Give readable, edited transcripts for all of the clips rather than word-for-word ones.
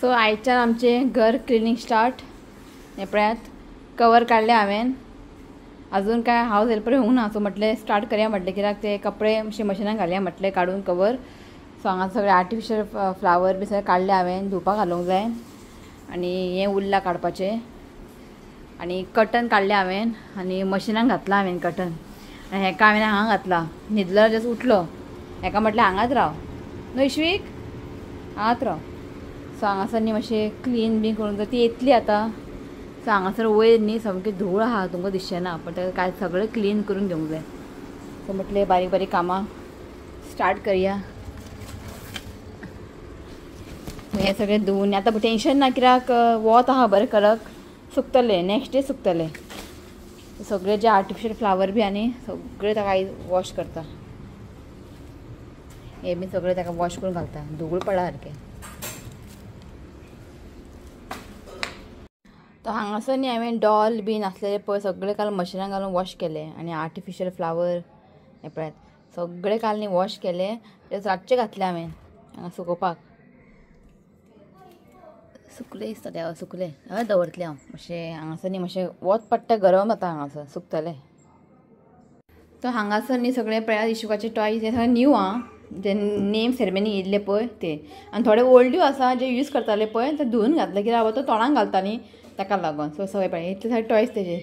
So आयच्यान आमचें घर क्लिनींग स्टार्ट. हें पळयात कवर काडलें हांवें, अजून काय हावज हेल्पर येवंक ना. सो म्हटलें स्टार्ट करया म्हटलें, कित्याक ते कपडे अशे मशिनान घालया म्हटलें काडून कवर. सो हांगा सगळे आर्टिफिशियल फ्लावर बी सगळे काडले हांवें, धुवपाक घालूंक जाय. आनी हें उरलां काडपाचें. आनी कटन काडलें हांवें आनी मशिनान घातलां हांवें कटन. आनी हेका हांवें हांगा घातलां, न्हिदलो जस्ट उठलो, हेका म्हटलें हांगाच राव न्हू इश्वीक, हांगाच राव. सो हांगासर न्ही मातशें क्लीन बी करूंक जाय, ती येतली आतां. सो हांगासर वयर न्ही सामकें धूळ आहा, तुमकां दिसचें ना, पण ताका कांय सगळें क्लीन करून घेवंक जाय. सो म्हटलें बारीक बारीक कामां स्टार्ट करया. हें सगळें धुवून आतां टेंशन ना, कित्याक वत आहा बरें कडक, सुकतलें नेक्स्ट डे सुकतलें. सगळे जे आर्टिफिशियल फ्लावर बी आनी सगळे ताका आयज वॉश करता. हे बी सगळे ताका वॉश करून घालता, धूळ पडला सारकें. तो हांगासर न्ही हांवें डॉल बीन आसलेले पळय सगळे काल मशिनान घालून वॉश केले. आनी आर्टिफिशियल फ्लावर हें पळयात सगळे काल न्ही वॉश केले, ते रातचे घातले हांवें हांगा सुकोवपाक. सुकले दिसता ते, सुकले हय दवरतलें हांव मातशें. हांगासर न्ही मातशें वत पडटा, गरम जाता हांगासर, सुकतलें. तो हांगासर न्ही सगळे पळयात इशुकाचे टॉयज हे सगळे न्यू आं, जे नेम सेरेमनी येयल्ले पळय ते. आनी थोडे ओल्डूय आसा जे यूज करताले पळय, ते धुवून घातले कित्याक तो तोंडाक घालता न्ही ताका लागून. सो सगळे पळय इतले सगळे टॉयज तेजे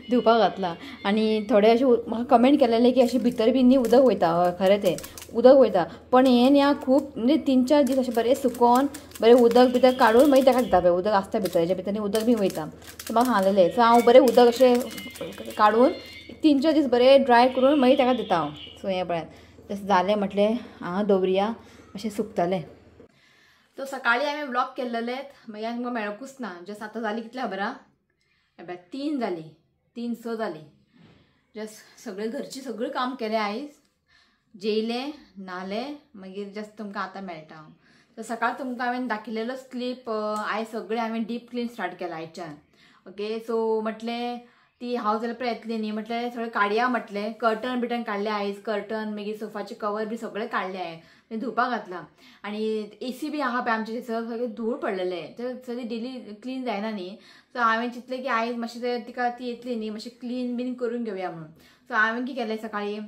धुवपाक घातला. आनी थोडे अशे म्हाका कमेंट केलेले की अशें भितर बी न्ही उदक वयता. हय खरें तें उदक वयता, पण हें न्ही आं खूब म्हणजे 3-4 दीस अशें बरें सुकोवन बरें उदक भितर काडून मागीर ताका दिता. पळय उदक आसता भितर, हेच्या भितर न्ही उदक बी वयता. सो म्हाका सांगलेलें, सो हांव बरें उदक अशें काडून 3-4 दीस बरें ड्राय करून मागीर ताका दिता हांव. सो हें पळयात तशें जालें म्हटलें हांगा दवरुया मातशें सुकतलें. तो सकाळी हांवें व्लॉग केल्लेले, मागीर आमकां मेळकूच ना. जस्ट आतां जाली कितली खबर आहा, 3 जाली, 3:06 जाली. जस्ट सगळें घरचीं सगळें काम केलें आयज, जेयलें न्हालें, मागीर जस्ट तुमकां आतां मेळटा हांव. तर सकाळ तुमकां हांवें दाखयलेलोच क्लिप. आयज सगळें हांवें डीप क्लीन स्टार्ट केलां आयच्यान. ओके सो म्हटलें ती हावज हेल्पर येतली न्ही म्हटलें सगळें काडया म्हटलें, कर्टन बिटन काडलें आयज, कर्टन मागीर सोफाचे कवर बी सगळें काडलें हांवें, धुवपाक घातलां. आनी एसी बी आहा पळय आमचे थंयसर सगळें धूळ पडलेलें, ते सगळें डेली क्लीन जायना न्ही. सो हांवें चिंतलें की आयज मातशें तिका ती येतली न्ही मातशें क्लीन बीन करून घेवया म्हणून. सो हांवें कितें केलें, सकाळीं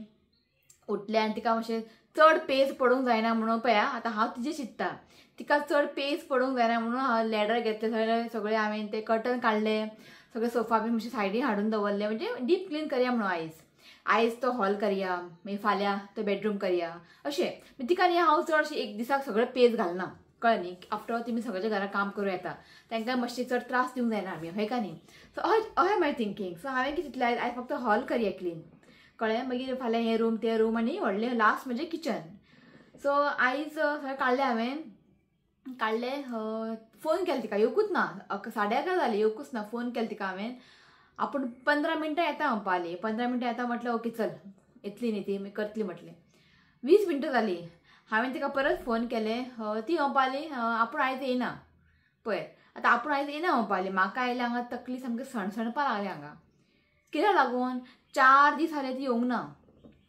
उठलें आनी तिका मातशें चड पेज पडूंक जायना म्हणून पळया आतां हांव तिजें चिंत्ता, तिका चड पेज पडूंक जायना म्हणून हांव लॅडर घेतलें, सगळें सगळें हांवें ते कर्टन काडलें, सगळे सोफा बी मातशें सायडीन हाडून दवरले, म्हणजे डीप क्लीन करया म्हणून. आयज आयज तो हॉल करया, मागीर फाल्यां तो बेडरूम करया अशें. तिका न्ही हांव चड अशें एक दिसाक सगळें पेज घालना, कळ्ळें न्ही. आफ्टर ऑल तुमी सगळ्या घरा काम करूं येता, तांकां मातशें चड त्रास दिवंक जायना आमी, हय का न्ही. सो अहें my thinking. सो हांवें कितें चिंतलें, आयज फक्त हॉल करया क्लीन, कळ्ळें, मागीर फाल्यां हें रूम तें रूम आनी व्हडलें लास्ट म्हणजे किचन. सो आयज सगळें काडलें हांवें, काडलें, फोन केलो तिका, येवकूच ना, 11:30 जाली येवकूच ना. फोन केलो तिका हांवें, आपूण 15 मिनटां येता म्हणपाली, 15 मिनटां येता म्हटलें ओके चल येतली न्ही ती, करतली म्हटलें. 20 मिनटां जाली, हांवें तिका परत फोन केले, ती म्हणपाली आपूण आयज येयना. पळय आतां आपूण आयज येयना म्हणपाली, म्हाका आयलें हांगा तकली सामकी सणसणपाक लागली हांगा. कित्याक लागून 4 दीस जाले ती येवंक ना,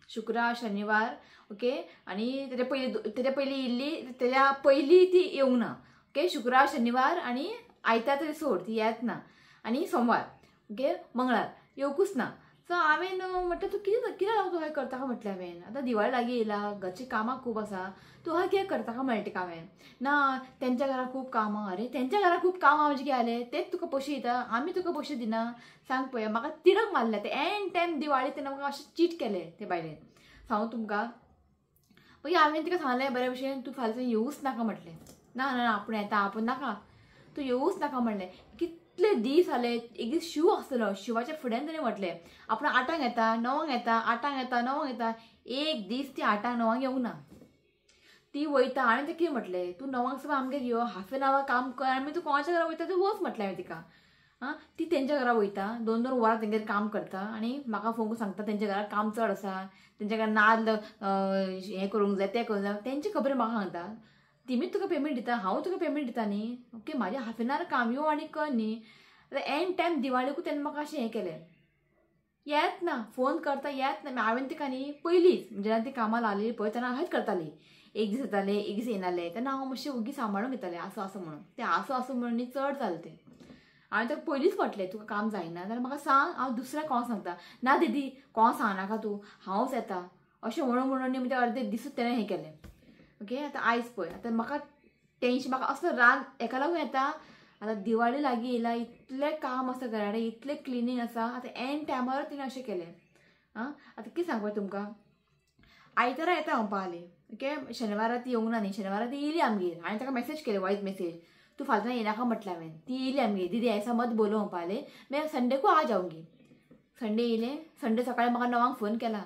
शुक्रार शनिवार ओके, आनी तेज्या पयलीं तेज्या पयलीं इल्ली, तेज्या पयलीं ती येवंक ना. ओके शुक्रार शनिवार आनी आयतार तरी सोड ती येत ना, आनी सोमवार ओके मंगळार येवकूच ना. सो हांवें म्हटलें तूं कितें कित्याक लागून तूं हय करता काय म्हटलें हांवें, आतां दिवाळी लागीं येयला, घरचीं कामां खूब आसा, तूं हय कितें करता काय म्हणलें तिका हांवें. ना तेंच्या घरा खूब कामां. अरे तेंच्या घरा खूब कामां म्हणजे कितें जालें, तेच तुका पयशे दिता, आमी तुका पयशे दिना, सांग पळय. म्हाका तिडक मारल्या ते एन टायम दिवाळी तेन्ना म्हाका अशें चीट केलें ते बायलेन, सांगू तुमकां. मागीर हांवें तिका सांगलें बरे भशेन, तूं फाल्यां येवूच नाका म्हटलें. ना ना आपूण येता, आपूण नाका, तूं येवूच नाका म्हणलें. कितले दीस जाले, एक दीस शिव आसतलो, शिवाच्या फुड्यान ताणें म्हटलें आपूण 8ांक येता, 9ांक येता, 8ांक येता, 9ांक येता. एक दीस ती 8ांक 9ांक येवंक ना, ती वयता. हांवें तिका कितें म्हटलें, तूं 9ांक सुद्दां आमगेर यो, हाफ एन our काम कर आनी तूं कोणाच्या घरा वयता तूं वच म्हटलें हांवें तिका. आं ती तेंच्या घरा वयता, 2-2 वरां तेंगेर काम करता आनी म्हाका फोन करून सांगता तेंच्या घरा काम चड आसा, तेंच्या घरा नाल्ल हें करूंक जाय तें करूंक जाय, तेंची खबर म्हाका सांगता. तिमीच तुका पेमेंट दिता, हांव तुका पेमेंट दिता न्ही, ओके म्हाजें हाफ एन our काम यो आनी कर न्ही. आतां एन टायम दिवाळीकूच तेन्ना म्हाका अशें हें केलें, येत ना, फोन करता येत ना. हांवें तिका न्ही पयलींच जेन्ना ती कामां लागलेली पळय तेन्ना अशेंच करताली, एक दीस येतालें एक दीस येनाले तेन्ना हांव मातशें ओगी सांबाळून घेतालें आसूं आसूं म्हणून. तें आसूं आसूं म्हणून न्ही चड जालें तें. हांवें ताका पयलींच म्हटलें तुका काम जायना जाल्यार म्हाका सांग, हांव दुसऱ्या कोण सांगता. ना दीदी कोण सांगनाका तूं, हांवच येता अशें म्हणून म्हणून न्ही म्हणजे अर्दे दिसूच तेणें हें केलें. ओके आतां आयज पळय आतां म्हाका टेंशन, म्हाका असलो राग एका लागून येता. आतां दिवाळी लागीं येयला, इतलें काम आसा घरा कडेन, इतलें क्लिनींग आसा, आतां एन टायमार तिणें अशें केलें. आं आतां कितें सांगपाचें तुमकां, आयतारा येता म्हणपा आली. ओके शेनवारा ती येवंक ना न्ही, शेनवारा ती येयली आमगेर. हांवें ताका मॅसेज केले वॉयस मॅसेज, तूं फाल्यां येनाका म्हटलें हांवें. ती येयली आमगेर, दीदी ऐसा मत बोलो म्हणपा आले, मैं संडे को आ जाऊंगी. संडे येयलें, संडे सकाळी म्हाका 9 फोन केला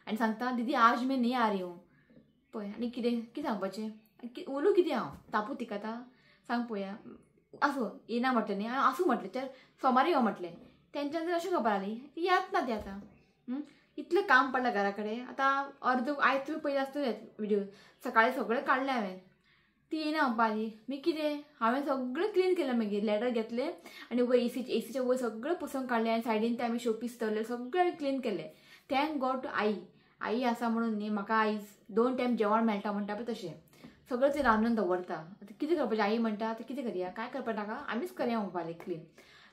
आनी सांगता दीदी आज मैं नहीं आ रही हूँ. पळय आनी कितें कितें सांगपाचें, उलोवं कितें हांव, तापू तिका आतां सांग पळोवया. आसूं येना म्हटलें न्ही, हांवें आसूं म्हटलें, चल सोमारी यो म्हटलें. तेंच्यान जर अशें खबर आली ती येत ना ती आतां. इतलें काम पडलां घरा कडेन आतां अर्द. आयज तुमी पयलीं आसतले व्हिडिओ, सकाळीं सगळें काडलें हांवें, ती येना म्हणपा आली. मी कितें हांवें सगळें क्लीन केलें, मागीर लॅडर घेतलें आनी वयर एसीच्या वयर सगळें पुसून काडलें आनी सायडीन ते आमी शोपीस दवरले, सगळें क्लीन केलें. Thank God I, आई आसा म्हणून न्ही म्हाका आयज 2 टायम जेवण मेळटा म्हणटा पळय तशें सगळें तें रांदून दवरता. आतां कितें करपाचें, आई म्हणटा आतां कितें करया, कांय करपा नाका, आमीच करया म्हणपा लागली क्लीन.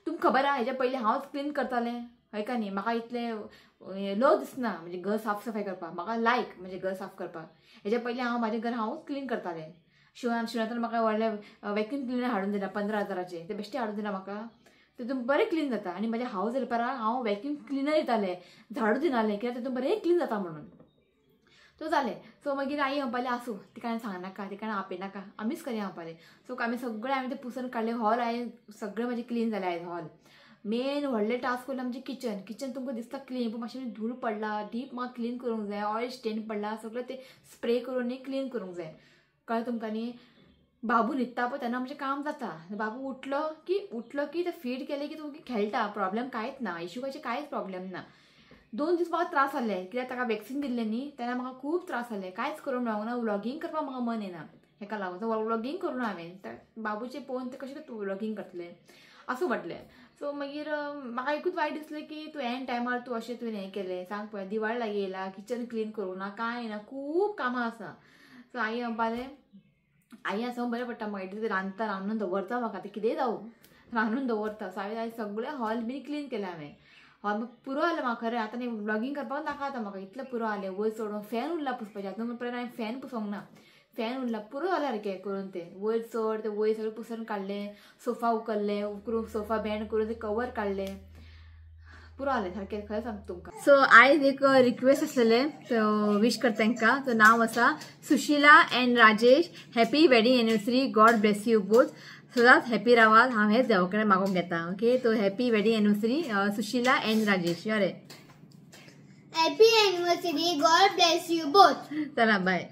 तुमकां खबर आहा हेज्या पयलीं हांवच क्लीन करतालें हय का न्ही. म्हाका इतलें लो दिसना म्हणजे घर साफ सफाय करपाक, म्हाका लायक म्हणजे घर साफ करपाक. हेज्या पयलीं हांव म्हाजें घर हांवूच क्लीन करतालें. शिवनाथान म्हाका व्हडलें वॅक्यूम क्लिनर हाडून दिला 15,000चें, तें बेश्टें हाडून दिला म्हाका, तितून बरें क्लीन जाता. आनी म्हाज्या हावज हेल्पराक हांव वॅक्यूम क्लिनर दितालें, झाडू दिनालें, कित्याक तितून बरें क्लीन जाता म्हणून. सो जालें. सो मागीर आई म्हणपाली आसूं तिका सांगनाका, तिका आपयनाका, आमीच करया म्हणपालें. सो आमी सगळें हांवें तें पुसून काडलें. हॉल हांवें सगळें म्हाजें क्लीन जालें आयज. हॉल मेन व्हडलें टास्क उरलें आमचें किचन. किचन तुमकां दिसता क्लीन, पूण मातशें धूळ पडला, डीप म्हाका क्लीन करूंक जाय, ऑयल स्टेन पडला, सगळें तें स्प्रे करून न्ही क्लीन करूंक जाय. कळ्ळें तुमकां न्ही. बाबू न्हिदता पळय तेन्ना आमचें काम जाता. बाबू उठलो की ते फीड केलें की तुमकां खेळटा, प्रॉब्लेम कांयच ना, इशुकाचें कांयच प्रॉब्लेम ना. 2 दीस म्हाका त्रास जाले कित्याक ताका वॅक्सिन दिल्लें न्ही तेन्ना म्हाका खूब त्रास जाले, कांयच करूंक मेळोंक ना. व्लॉगींग करपाक म्हाका मन येना हेका लागून. सो व्लॉगींग करूं हांवें, बाबूचें पळोवन तें कशें तूं व्लॉगींग करतलें आसूं म्हटलें. सो मागीर म्हाका एकूच वायट दिसलें की तूं एन टायमार तूं अशें तुवें हें केलें. सांग पळय दिवाळी लागीं येयला, किचन क्लीन करूंक ना, कांय ना, खूब कामां आसा. सो आई म्हणपालें, आई आसा बरें पडटा म्हाका, तें रांदता, रांदून दवरता म्हाका, तें कितेंय जावं रांदून दवरता. सो हांवें आयज सगळें हॉल बीन क्लीन केलें हांवें. हॉल पुरो जालें म्हाका खरें. आतां न्ही व्लॉगींग करपाक नाका आतां म्हाका, इतलें पुरो जालें. वयर चडून फॅन उरला पुसपाचें, आतां पर्यंत हांवें फॅन पुसोंक ना, फॅन उरला पुरो जालें सारकें करून तें. वयर चड तें वयर सगळें पुसून काडलें, सोफा उखल्लें, उकरून सोफा बँड करून तें कवर काडलें, पुरो जालें सारकें खरें सांगता तुमकां. सो आयज एक रिक्वेस्ट आसलेलें, सो विश करता तांकां. सो नांव आसा Sushila and Rajesh, happy wedding anniversary, God bless you both, सदांच हॅपी रावात, हांव हेच देवा कडेन मागूंक घेता. Okay so happy wedding anniversary Sushila and Rajesh. बरें, happy anniversary, God bless you both. चला बाय.